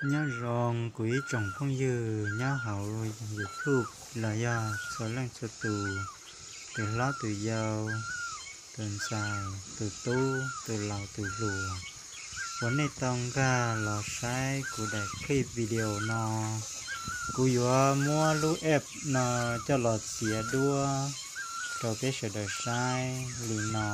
Nyob zoo kuv ib tsoom phooj ywg nyob hauv YouTube los yog txhua leej txhua tus, tus hlob tus yau, tus ntxhais tus tub, tus laus tus hluas, uas nej tau nkag los saib kuv daim clip video no. Kuv yuav muab lub app no coj los txiav duab rau peb sawv daws saib li no.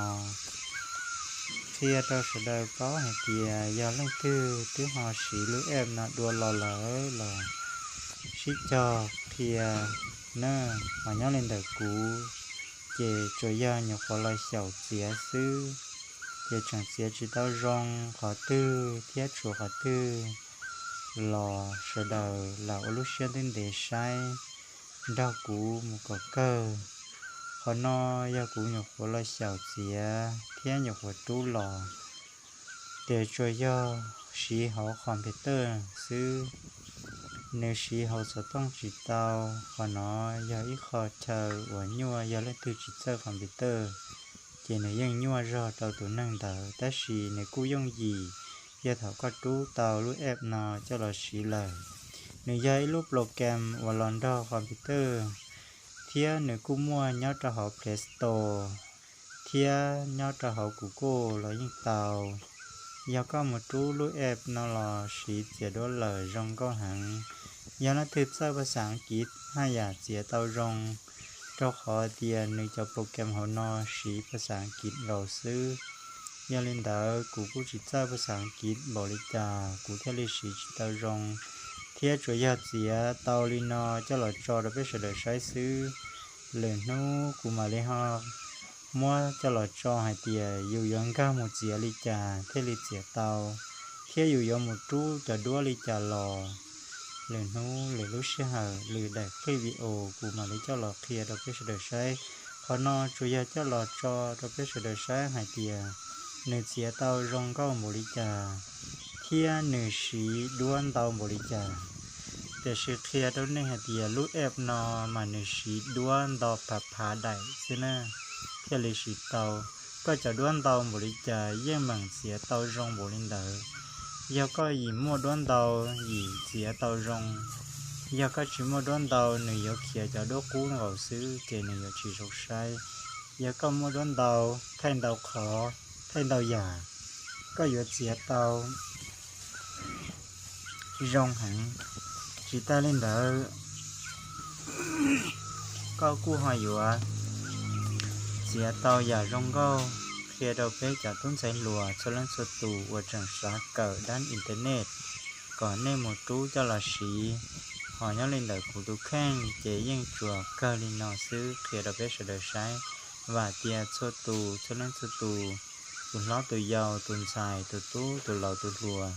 Qhia rau sawv daws paub hais tias yog leej twg twb ho siv lub app no dua los lawm los sib cog qhia na. Mas nyob li ntawm kuv ces tsuas yog nyuam qhuav los xyaum txiav xwb, ces tseem txiav tsis tau zoo qhov twg thiab tshuav qhov twg los sawv daws lam ua lub siab ntev ntev saib nrog kuv mus kom kawg. Qhov no yog kuv nyuam qhuav los xyaum txiav thiab nyuam qhuav rub los, ces tsuas yog siv hauv computer xwb, nws siv hauv xov tooj tsis tau. Qhov no yog ib qho chaw uas nyuaj, yog leej twg tsis txawj computer ces nws yeej nyuaj zog rau tus neeg ntawd, tab sis nws kuj yooj yim yog thaum koj rub tau lub app no coj los siv lawm. Nws yog ib lub program uas los nrog computer thiab nws kuj muaj nyob rau hauv Play Store thiab nyob rau hauv Google los yeej tau. Yog koj mus rub lub app no los siv txiav duab lawm zoo nkauj heev. Yog leej twg txawj phas xas As kiv haj yam txiav tau zoo, rau qhov tias nws cov program hauv no siv phas xas As kiv nkaus xwb. Yog li ntawd kuv kuj tsis txawj phas xas As kiv npaum li cas kuv thiaj li siv tsis tau zoo, thiab tsuas yog txiav tau li no coj los tso rau peb sawv daws saib xwb. Lwm hnub kuv mam li ho muab coj los tso hais tias yus yuav nkag mus txiav li cas thiaj li txiav tau, thiab yus yuav mus rub cov duab li cas los. Lwm hnub lwm lub sij hawm lwm daim clip video kuv mam li coj los qhia rau peb sawv daws saib. Qhov no tsuas yog coj los tso rau peb sawv daws saib hais tias nws txiav tau zoo nkauj npaum li cas thiab nws siv duab ntau npaum li cas. Tiam sis qhia rau nej hais tias lub app no mas nws siv duab ntau phav phav daim xwb na thiaj li siv tau. Koj cov duab ntau npaum li cas yeej meem txiav tau zoo npaum li ntawd. Yog koj yim muaj duab ntau yim txiav tau zoo, yog koj tsis muaj duab ntau nws yuav khiav cov duab qub nkaus xwb ces nws yuav tsis zoo saib. Yog koj muaj duab ntau, thaij ntau qhov, thaij ntau yam, koj yuav txiav tau zoo heev. Tsis tas li ntawd, koj kuj ho yuav txiav tau yam zoo nkauj qhia rau peb cov tub ntxhais hluas txhua leej txhua tus uas tseem xav kawm dab internet kom nej mus rub coj los siv. Ho nyob li ntawm kuv tus kheej ces yeej tsuas kawg li no xwb qhia rau peb sawv daws saib. Vam tias txhua tus txhua leej txhua tus, tus hlob tus yau, tus ntxhais tus tub, tus laus tus hluas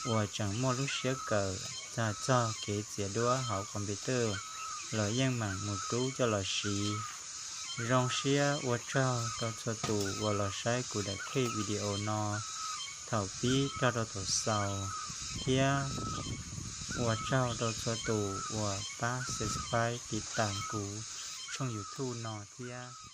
uas tseem muaj lub siab kawm txog txog kev txiav duab hauv computer los yeej meem mus rub coj los siv. Zoo siab ua tsaug rau txhua tus uas los saib kuv daim clip video no thaum pib rau rau thaum xaus, thiab ua tsaug rau txhua tus uas pab subscribe tiv tas kuv tshooj YouTube no thiab.